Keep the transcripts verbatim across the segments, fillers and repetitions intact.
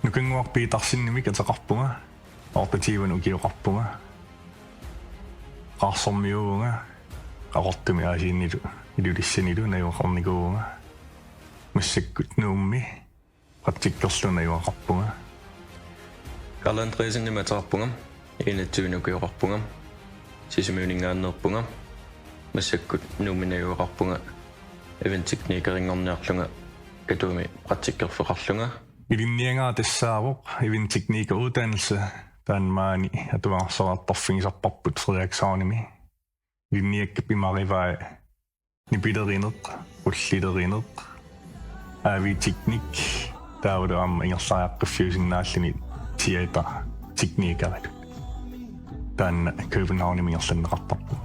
Nukannguaq Petersenimik ateqarpunga, otteogtyve ukioqarpunga. Qaarsormiuuvunga, Qaqortumi Aasiannilu Ilulissanilu najugaqarnikuuvunga. Massakkut Nuummi praktikkerlunga najugaqarpunga. Karl Andreasenimik ateqarpunga, enogtyve ukioqarpunga. Sisimiuninngaanneerpunga. Massakkut Nuummi najugaqarpunga, eventteknikerinngorniarlunga Katuami praktikkerfeqarlunga. Ilinniagara tassaavoq eventteknikeruddannelse, taanna maani atuagarsoriartorfigisarparput Frederikshavnimi. Ilinniakkap imarivai nipilerineq, qullilerineq, A V-teknik, taavalu aamma ingerlariaqqiffiusinnaalluni teaterteknikeritut. Taanna Københavnimi ingerlanneqartarpoq.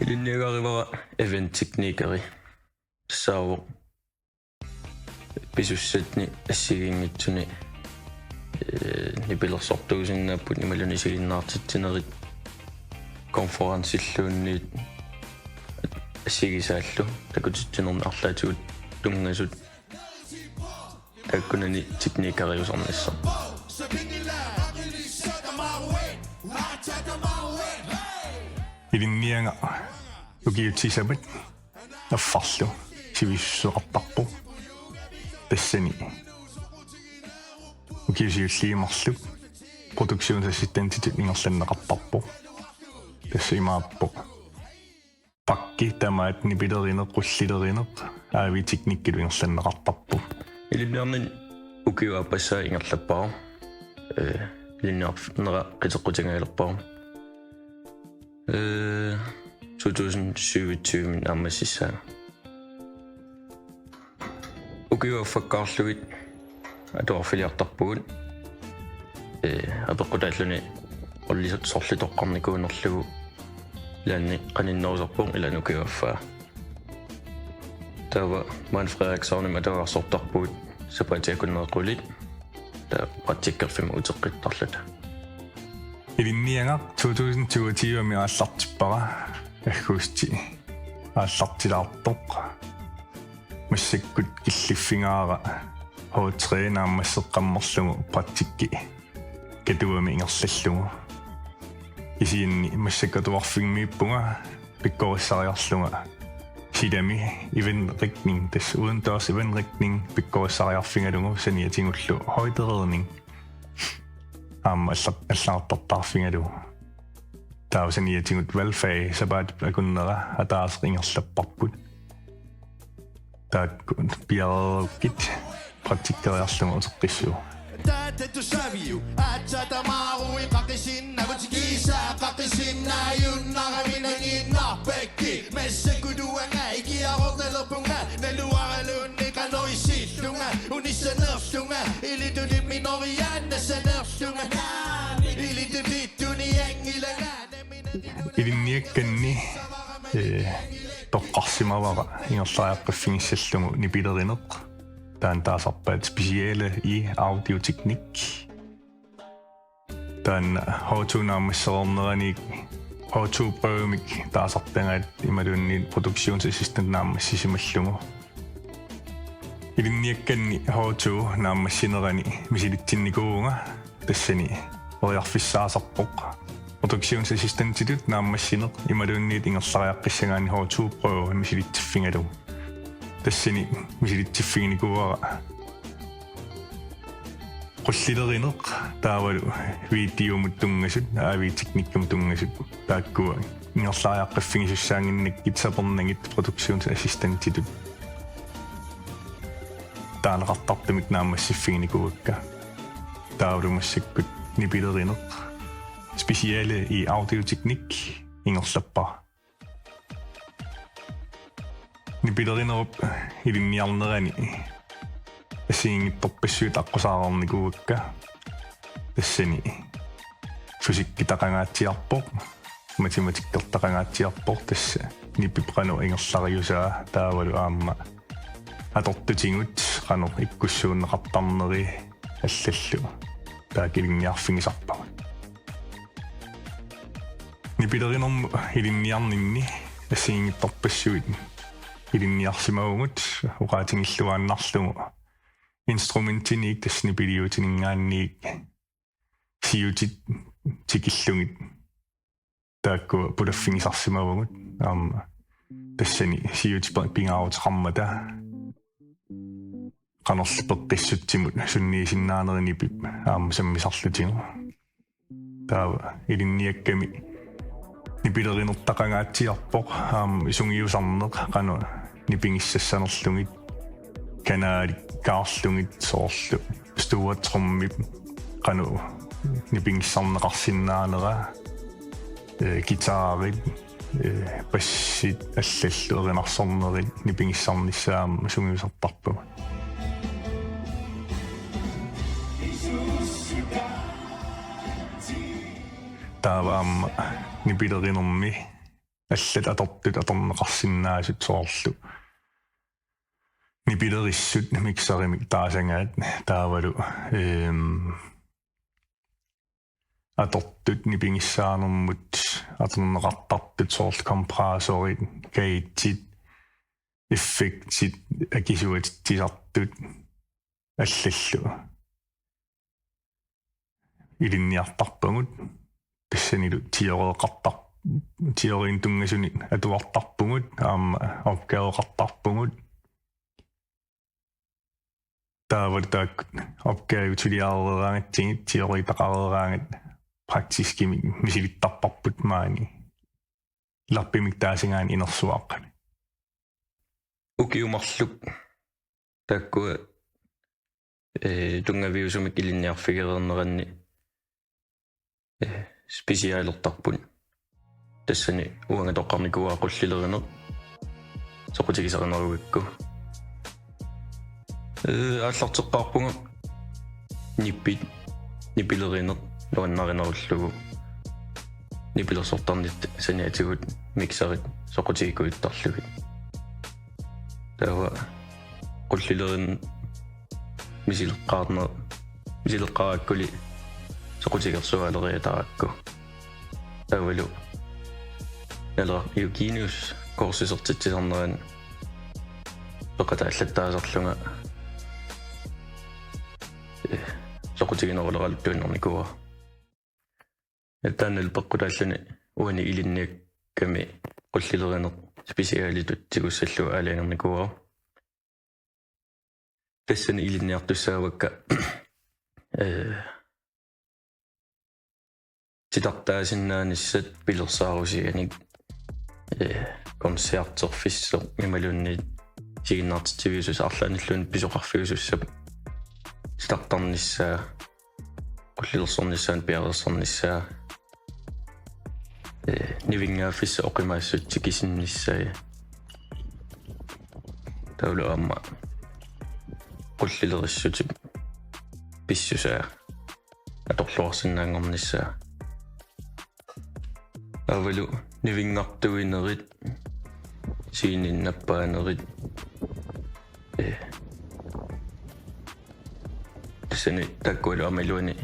Ilinniagarivara eventteknikeri. Tassaavoq pisussatsinni assigiinngitsuni, ee, nipilersortuusinnaapput imaluunniit isiginnaartitsinerit, konferensilluunniit assigisaallu takutitsinermi arlaatigut tunngasut, taakkunani teknikeriusarnissaq. Ilinniagaq ukiut sisamat affarlu sivisussuseqartarpoq. Tassani ukiut siulliit marluk produktionsassistentitut ingerlanneqartarpoq. Tassa imaappoq pakki tamaat nipilerineq, qullilerineq, A V-teknikilu ingerlanneqartarpoq. Ilinniarninni ukiup aappassaa ingerlappara. Ee, ilinniarnera qiteqqutigaluarpara. Ee, to tusind syvogtyve naammassissaanga. Ukiup affakkaarlugit atuarfiliartarpugut. Ee, apeqqutaalluni ullisut sorlitoqqarnikuunerlugu ilaanni qaninnerusarpoq ilaanni ukiup affaa. Taava maani Frederikshavnimi atuagarsortarpugut sapaatip akunneri qulit, taava praktikkerfimmi uteqqittarluta. Ilinniagaq to tusind toogtyvemi aallartippara, aggusti aallartilaartoq. Massakkut killiffigaara H tre naammasseqqammerlugu praktikki Katuami ingerlallugu. Kisianni massakkut atuarfimmiippunga pikkorissariarlunga silami eventrigning, tassa udendørs eventrigning pikkorissariarfigalugu saniatigullu højderedning aamma alla-, allagartartaarfigalugu. Taava saniatigut valgfag sapaatip akunnera ataaseq ingerlapparput. Taakku piareerukkit praktikkeriarlunga uteqqissuugut. Taava tusaaviuk aatsaat tamaruit qaqisinnaavut kiisa qaqisinnaajunnaarami nangiinnarpakka. Massakkut uanga ikiaroortalerpunga naluaraluunniit qanoq isillunga unissanerlunga ilitulip minoriaannassanerlunga. Ilitulip tunianngilanga. Ilinniakkanni, ee, toqqarsimavara ingerlariaqqiffigissallugu nipilerineq. Taanna taasarpaat speciale i audioteknik. Taanna H to naammassereernerani H to prøvemik taasartagaat imaluunniit produktionsassistent naammassisimallugu. Ilinniakkanni H to naammassinerani misilitsinnikuuvunga, tassani periarfissaasarpoq. Produktionsassistentitut naammassineq imaluunniit ingerlariaqqissagaanni H to prøve misilitsiffigalugu. Tassani misilitsiffiginikuuara qullilerineq taavalu videomut tunngasut, A V-teknikkimut tunngasut, taakkua ingerlariaqqiffigisussaannginnakkit sapernagit produktionsassistentitut taaneqartartumik naammassiffiginikuuakka. Taavalu massakkut nipilerineq speciale i audioteknik ingerlappara. Nipilerinerup ilinniarnerani assigiinngitsorpassuit aqqusaareernikuuakka. Tassani fysikkertaqangaatsiarpoq, matematikkertaqangaatsiarpoq, tassa nipip qanoq ingerlariusaa taavalu aamma atortutigut qanoq ikkussuunneqartarneri allallu taakku ilinniarfigisarpagut. Nipilerinermut ilinniarninni assigiinngitsorpassuit ilinniarsimavugut oqaatigilluaannarlugu instrumentiniit tassani nipiliutininngaanniit siutit tikillugit taakku pulaffigisarsimavugut. Aamma tassani siutit pingaaruteqarmata qanorlu peqqissutsimut sunniisinnaanerit nipip aamma sammisarlutigu. Taava ilinniakkami nipilerinertaqangaatsiarpoq aamma sungiusarneq qanoq nipigissassanerlugit, kanaalikkaarlugit soorlu stuertrommip qanoq nipigissarneqarsinnaanera, eh, guitarit, eh, bassit allallu erinarsornerit nipigissarnissaat aamma sungiusartarpagut. Taava aamma nipilerinermi allat atortut atorneqarsinnaasut soorlu nipilerissut mixerimik taasagaat taavalu, ehm, atortut nipigissaanermut atorneqartartut soorlu kompressorit, gagetit, effektit, akisuatitsisartut allallu ilinniartarpagut. Tassanilu tioreeqartar-, tioriinut tunngasunik atuartarpugut aamma opgaveqartarpugut. Taavalu taakku opgavit suliareeraangatsigit tioriitaqareeraangat praktiskimik misilittarparput maani lappimik taasagaanni inersuaqqani. Ukiut marluk taakkua, eh, tunngaviusumik ilinniarfigereerneranni, eh, specialertarput. Tassani uanga toqqarnikuuara qullilerineq soqutigisarinerugakku. Eh, aallarteqqaarpunga nipit, nipilerineq nuannarinerullugu. Nipilersortarnerit saniatigut mixerit soqutigikujuttarlugit. Taava qullilerineq misileqqaarne-, misileqqaarakkuli soqutigersuaaleriatarakku. Taavalu Naleraq Eugenius kursusertitsisarnerani peqataallattaasarlunga, eh, soqutigineruleraluttuinnarnikuuara. Taannalu peqqutaalluni uani ilinniakkami qullilerineq specialitut tigussallugu aalajangernikuuara. Tassani ilinniartussaavakka, eh, titartaasinnaanissat pilersaarusianik, eh, koncerterfissoq imaluunniit isiginnaartitsiviusussap arlaannilluunniit pisoqarfiusussap titartarnissaa, qullilersornissaanut piareersarnissaa, eh, nivinngaffissaq oqimaassutsit kisinnissaa. Taavalu aamma qullilerissutip pissusaa atorluarsinnaanngornissaa. Taavalu nivinngartuinerit, sceneninnappaanerit, eh, tassani taakkualu aamma iluani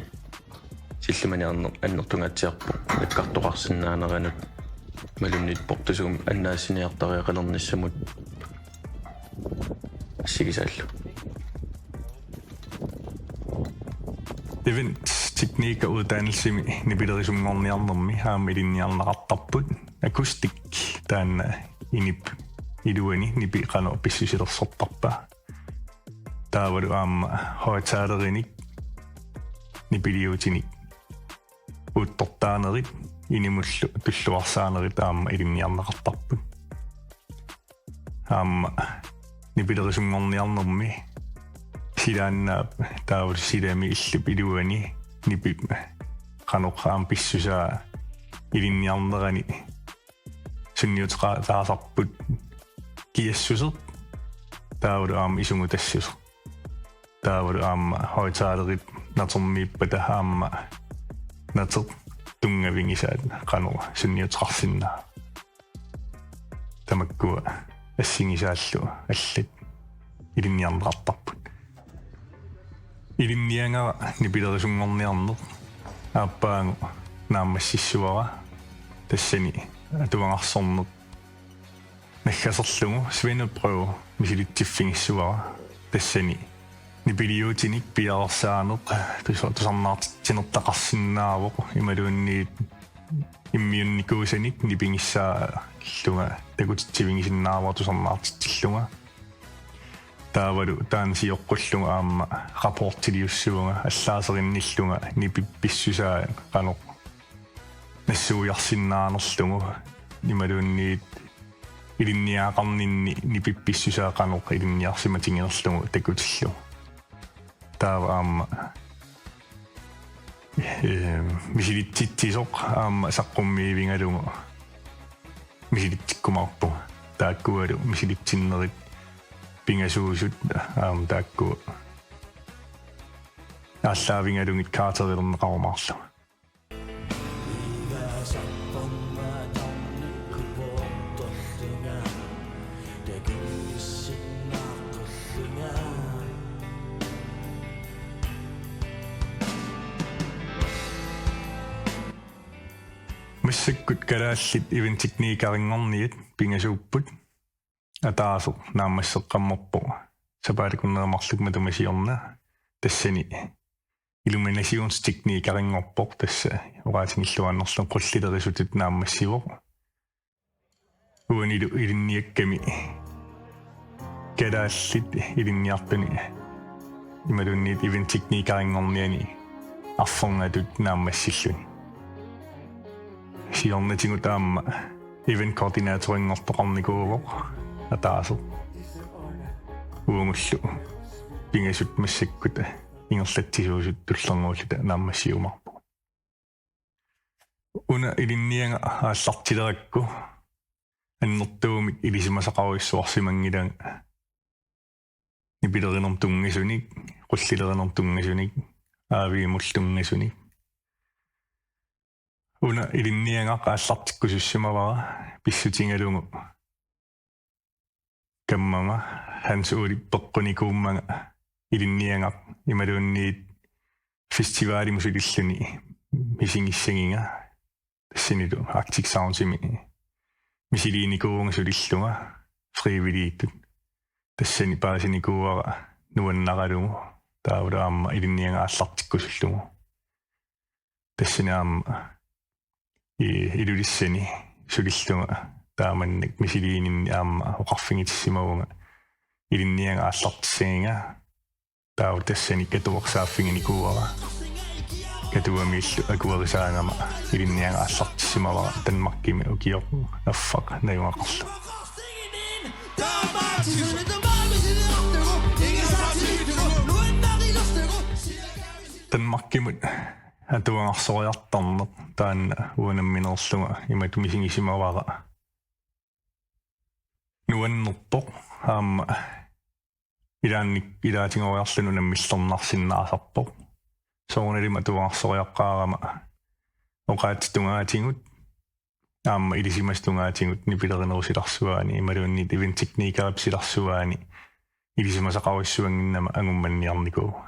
sillimaniarneq annertungaatsiarpoq nakkartoqarsinnaaneranut, imaluunniit portusuumik annaassiniartariaqalernissamut assigisaallu. Event teknikeruddannelsimi nipilerisunngorniarnermi aamma ilinniarneqartarput. Akustik taanna inip iluani nipi qanoq pissusilersortarpa. Taavalu aamma højttalerinik nipiliutinik uuttortaanerit inimullu tulluarsaanerit aamma ilinniarneqartarput. Aamma nipilerisunngorniarnermi silaannaap taavalu silami illup iluani nipip qanoq aamma pissusaa ilinniarnerani sunniuteqataasarput kiassuseq taavalu aamma isugutassuseq. Taavalu aamma højttalerit natermiippata aamma nateq tunngavigisaat qanoq sunniuteqarsinnaavat. Tamakkua assigisaallu allat ilinniarneqartarput. Ilinniagara nipilerisunngorniarneq aappaagu naammassissuara, tassani atuagarsorneq naggaserlugu svendeprøve misilitsiffigissuara, tassani Nipiliutinik piareersaaneq tusa-, tusarnaartitsinertaqarsinnaavoq imaluunniit immiunnikuusanik nipigissaallunga takutitsivigisinnaavara tusarnaartitsillunga. Taavalu taanna sioqqullunga aamma rapportiliussavunga allaaserinnillunga nipip pissusaa qanoq nassuiarsinnaanerlugu imaluunniit ilinniagaqarninni nipip pissusaa qanoq ilinniarsimatiginerlugu takutillugu. Taava aamma, eh, misilitsitsisoq aamma saqqummiivigalugu misilitsikkumaarpunga. Taakkualu misilitsinerit pingasuusut aamma taakku aallaavigalugit karakterilerneqarumaarlunga. Massakkut kalaallit eventteknikeringorniat pingasuupput. Ataaseq naammasseqqammerpoq sapaatip akunneri marluk matuma siorna, tassani illuminationsteknikeringorpoq, tassa oqaatigilluinnarlugu qullilerisutut naammassivoq. Uanilu ilinniakkami kalaallit ilinniartuni imaluunniit eventteknikeringorniani arfernatut naammassilluni. Siornatigut aamma event coordinatorinngortoqarnikuuvoq ataaseq. Uagullu pingasut massakkut ingerlatsisuusut tullinnguulluta naammassiumaarpugut. Una ilinniagaq aallartilerakku annertuumik ilisimasaqarujussuarsimanngilanga nipilerinermut tunngasunik, qullilerinermut tunngasunik, aaviimullu tunngasunik. Una ilinniagaq aallartikkusussimavara pissutigalugu kammama Hans Ulip peqqunikuummanga ilinniagaq imaluunniit festivalimut sulilluni misigissagiga, tassanilu Arctic Soundsimi misiliinikuuvunga sulillunga frivilligitut. Tassani paasinikuuara nuannaralugu taavalu aamma ilinniagaq aallartikkusullugu. Tassani aamma i-, Ilulissani sulillunga taamannak misiliininni aamma oqarfigitissimavunga ilinniagaq aallartissagiga. Taava tassani katuersaaffiginikuuara. Katuamiillu akuerisaagama ilinniagaq aallartissimavara Danmarkimi ukioq affaq najugaqarluni. Danmarkimut atuagarsoriartarneq taanna uanga nammineerlunga imatut misigisimavara. Nuannerpoq aamma ilaannik ilaatigoriarluni unammillernarsinnaasarpoq. Soorunalimi atuagarsoriaqqaarama oqaatsit tungaatigut aamma ilisimasat tungaatigut nipilerinerup silarsuaani imaluunniit eventteknikerip silarsuaani ilisimasaqarujussuannginnama angummanniarnikuuvunga.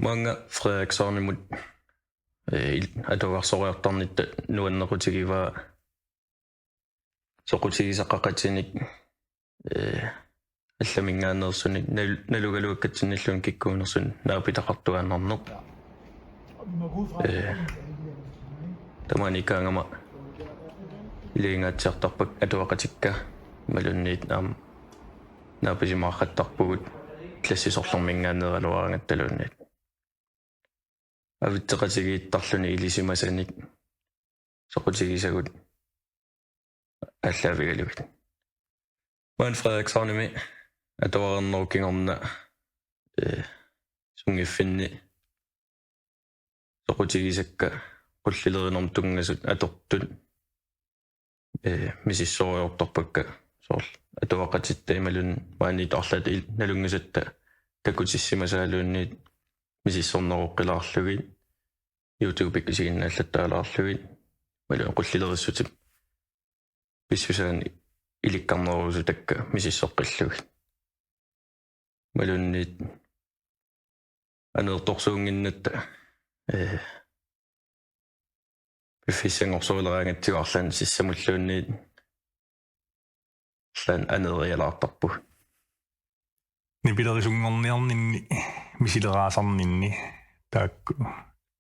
Maanga Frederikssonimut, eh, il-, atuagarsoriartarnitta nuannequtigivaa soqutigisaqaqatinik, eh, allaminngaanneersunik nal-, nalugaluakkatsinnilluunniit kikkuunersunik naapitaqartuaannarneq. Eh, tamaani ikkaangama ilagingaatsiartarpakka atuaqatikka imaluunniit aamma naapisimaarrattarpugut klassisorlerminngaanneeraluaraangattaluunniit. Avitseqatigiittarluni ilisimasanik soqutigisagut aallaavigalugit. Maani Frederikssonimi atuarnerup kingorna, eh, sunngiffinni soqutigisakka qullilerinermut tunngasut atortut, eh, misissorujortarpakka soorlu atuaqatitta imaluunniit maaniittut arlaata il-, nalunngisatta takutissimasaaluunniit misissorneroqqilaarlugit, YouTube-ikkut isiginnaallattaalaarlugit, imaluunniit qullilerissutip pissusaanik ilikkarnerusutakka misissoqqillugit. Imaluunniit aneertorsuunnginnatta, eh, piffissanngorsorileeraangatsigu arlaannik sissamulluunniit arlaannik aneerialaartarpugut. Nipilerisunngorniarninni misileraasarninni taakku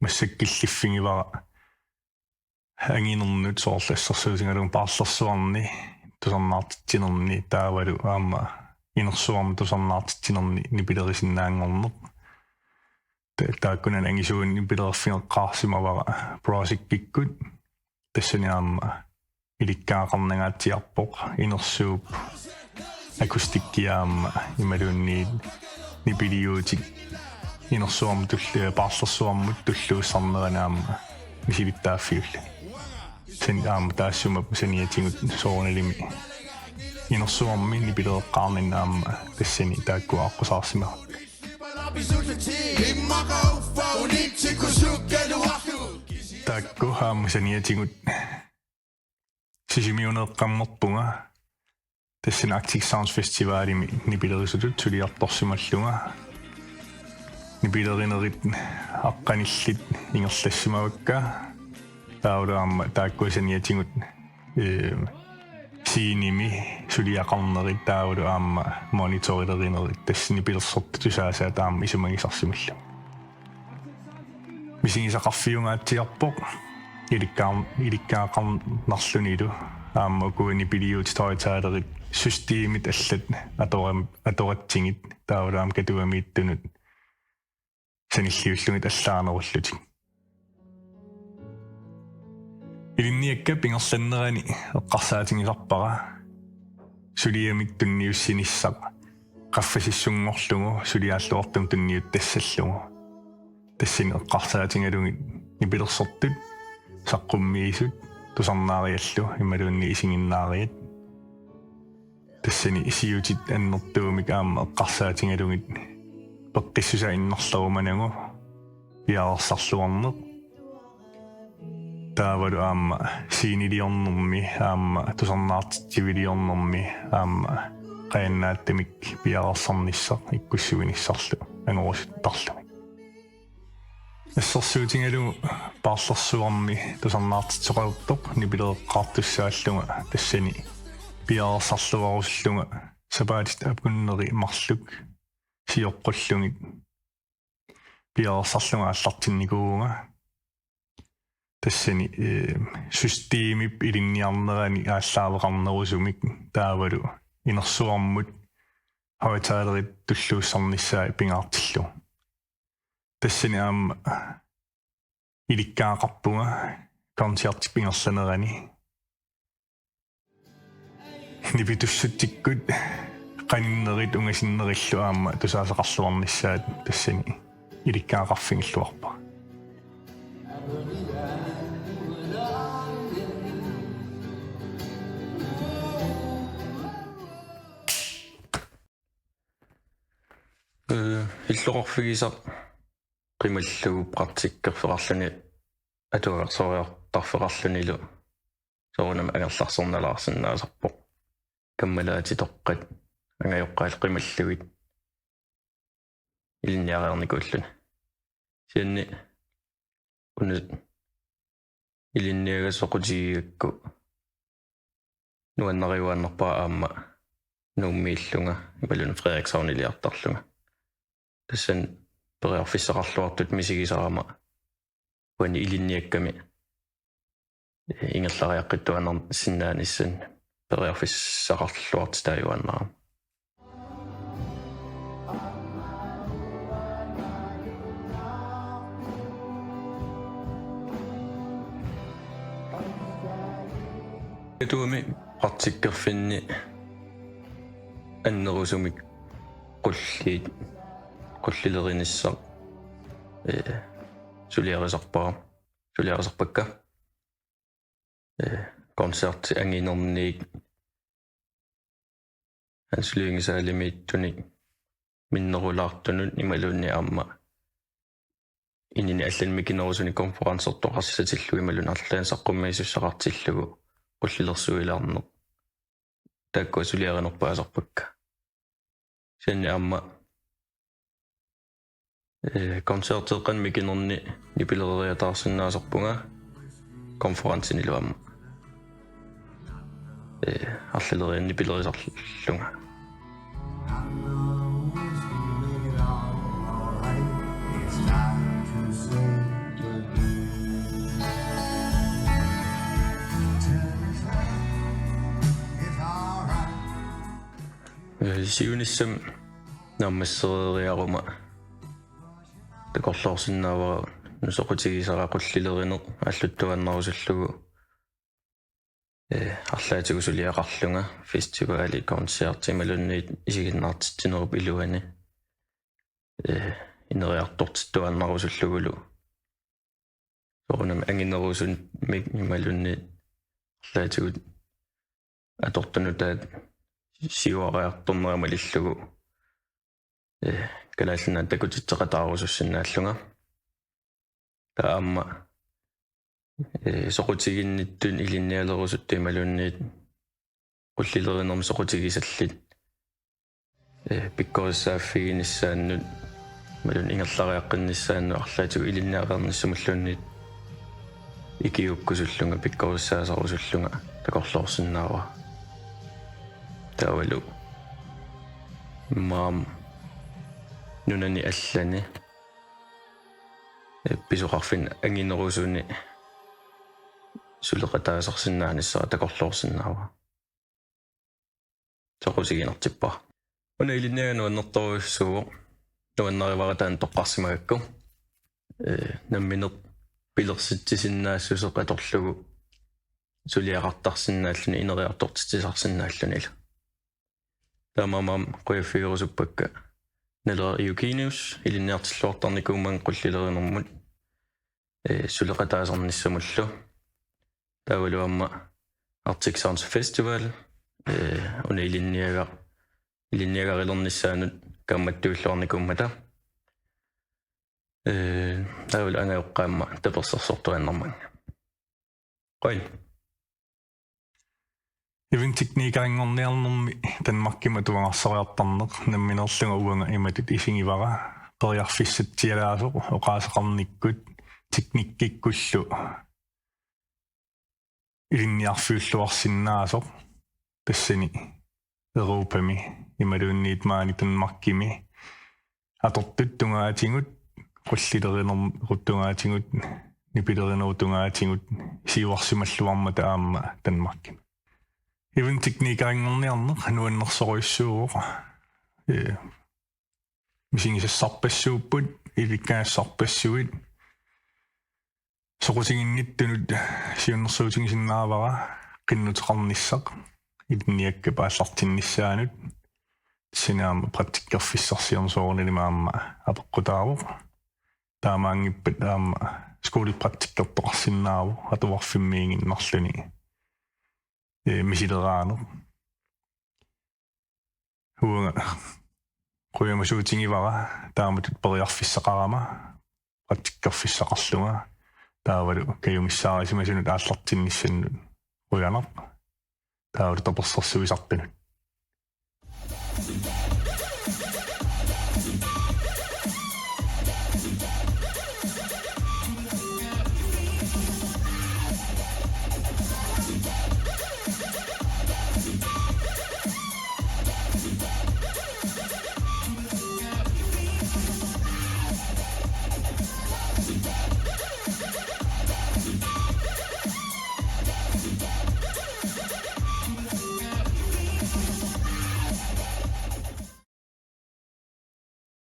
massakkut killiffigivara anginernut, soorlu assersuutigalugu paarlersuarni tusarnaartitsinerni taavalu aamma inersuarmi tusarnaartitsinerni nipilerisinnaanngorneq. Ta-, taakkunani angisuunik nipilerfigeqqaarsimavara Pro Assic-ikkut, tassani aamma ilikkagaqarnangaatsiarpoq, inersuup akustikkia aamma imaluunniit nipiliuutit inersuarmut tulli-, paarlersuarmut tulluussarnerani aamma misilittaaffiulluni. San aamma taassuma saniatigut soorunalimi inersuarmi nipilereqqaarninni aamma tassani taakku aqqusaarsimavakka. Taakku aamma saniatigut Sisimiuneeqqammerpunga, tassani Arctic Sounds Festivalimi nipilerisutut suliartorsimallunga. Nipilerinerit aqqanillit ingerlassimavakka. Taavalu aamma taakkua saniatigut, eh, scenemi suliaqarnerit taavalu aamma monitorilerinerit, tassa nipilersortut tusaasaat aamma isumagisarsimallunga. Misigisaqarfiungaatsiarpoq ilikkaa-, ilikkagaqarnarlunilu aamma ukua nipiliuutit højttalerit systemit allat atoram-, atoratsigit taavalu aamma katugamiittunut sanilliullugit allaanerullutik. Ilinniakkap ingerlanerani eqqarsaatigisarpara suliamik tunniussinissaq qaffasissunngorlugu suliaalluartumik tunniuttassallugu. Tassani eqqarsaatigalugit nipilersortut saqqummiisut tusarnaariallu imaluunniit isiginnaariat. Tassani siutit annertuumik aamma eqqarsaatigalugit peqqissusaa innarlerumanagu piareersarluarneq. Taavalu aamma sceneliornermi aamma tusarnaartitsiviliornermi aamma qajannaattumik piareersarnissaq ikkussuinissarlu angorusuttarluni. Assersuutigalugu paarlersuarmi tusarnaartitsisoqartoq nipilereqqaartussaallunga tassani piareersarluarusullunga sapaatip akunneri marluk sioqqullugit piareersarlunga aallartinnikuuvunga. Tassani, eh, systemip ilinniarnerani aallaaveqarnerusumik taavalu inersuarmut højttalerit tulluussarnissaat pingaartillugu. Tassani aamma ilikkagaqarpunga koncertip ingerlanerani. Nipitussuttikkut qaninnerit ungasinnerillu aamma tusaasaqarluarnissaat tassani ilikkagaqarfigilluarpara. Ee, illoqarfigisaq qimallugu praktikkerfeqarluni atuagarsoriartarfeqarlunilu soorunami angerlarsinnalaarsinnaasarpoq. Kammalaatitoqqat angajoqqaallu qimallugit ilinniariarnikuulluni. Kisianni una ilinniagaq soqutigigakku nuannariuaannarpara aamma Nuummiillunga imaluunniit Frederikshavniliartarlunga. Tassani periarfissaqarluartutut misigisarama uani ilinniakkami ingerlariaqqittuaannarsinnaanissannut periarfissaqarluartitaajuaannarama. Katugami praktikkerfinni annerusumik qulliit, qullilerinissaq, ee, suliarisarpara, suliarisarpakka. Ee, koncerti anginerniit Hans Lynge Saalimiittunik minnerulaartunut imaluunniit aamma inini allani mikinerusunik konferencertoqassatillugu imaluunniit arlaannik saqqummiisussaqartillugu qullilersuilaarneq. Taakkua suliarinerpaasarpakka. Kisianni aamma, ee, koncerteeqqani mikinerni nipileriataarsinnaasarpunga konferencinilu aamma, ee, arlaleriarlunga nipilerisarlunga. Siunissami naammassereeriaruma takorloorsinnaavara soqutigisara qullilerineq aalluttuaannarusullugu, eh, arlaatigut suliaqarlunga festivali, koncerti imaluunniit isiginnaartitsinerup iluani, eh, ineriartortittuaannarusullugulu. Soorunami anginerusumik imaluunniit arlaatigut atortunik taava siuariartornera malillugu, eh, Kalaallit Nunaat takutitseqataarusussinnaallunga. Taava aamma, eh, soqutiginnittut ilinnialerusuttut imaluunniit qullilerinermi soqutigisallit, eh, pikkorissaaffiginissaannut imaluunniit ingerlariaqqinnissaannut arlaatigut ilinniaqqinnissamulluunniit ikiuukkusullunga pikkorissaasarusullunga takorloorsinnaavara. Taavalu maani nunani allani, eh, pisoqarfinni anginerusuni suleqataasarsinnaanissara takorloorsinnaavara. Soqutiginartippara. Una ilinniagaq nuannertorujussuuvoq. Nuannarivara taanna toqqarsimagakku. Eh, nammineq pilersitsisinnaassuseq atorlugu suliaqartarsinnaalluni ineriartortitsisarsinnaallunilu. Taamaammat qujaffigerusuppakka Naleraq Eugenius ilinniartilluartarnikuummat qullilerinermut, eh, suleqataasarnissamullu. Taavalu aamma Arctic Sounds Festival, eh, una ilinniaga-, ilinniagarilernissaanut kaammattuilluarnikuummata. Eh, taavalu angajoqqaat aamma tapersersortuaannarmannga. Qujan. Eventteknikerinngorniarnermi Danmarkimi atuagassariartarneq nammineerlunga uanga imatut isigivara: periarfissatsialaasoq oqaaseqarnikkut teknikkikkullu ilinniarfiulluarsinnaasoq, tassani Europami imaluunniit maani Danmarkimi atortut tungaatigut, qullilerinerup tungaatigut, nipilerinerup tungaatigut siuarsimalluarmata aamma Danmarkimi. Eventteknikerinngorniarneq nuannersorujussuuvoq. Eh, misigisassarpassuupput, ilikkagassarpassuit. Soqutiginnittunut siunnersuutigisinnaavara qinnuteqarnissaq ilinniakkap aallartinnissaanut. Tassani aamma praktikkerfissarsiorneq soorunalimi aamma apeqqutaavoq. Taamaanngippat aamma skolepraktikkertoqarsinnaavoq atuarfimmiiginnarluni, eh, misileraaneq. Uanga qujamasuutigivara taamatut periarfissaqarama praktikkerfissaqarlunga, taavalu kajumissaarisimasunut aallartinnissannut qujanaq, taavalu tapersersuisartunut.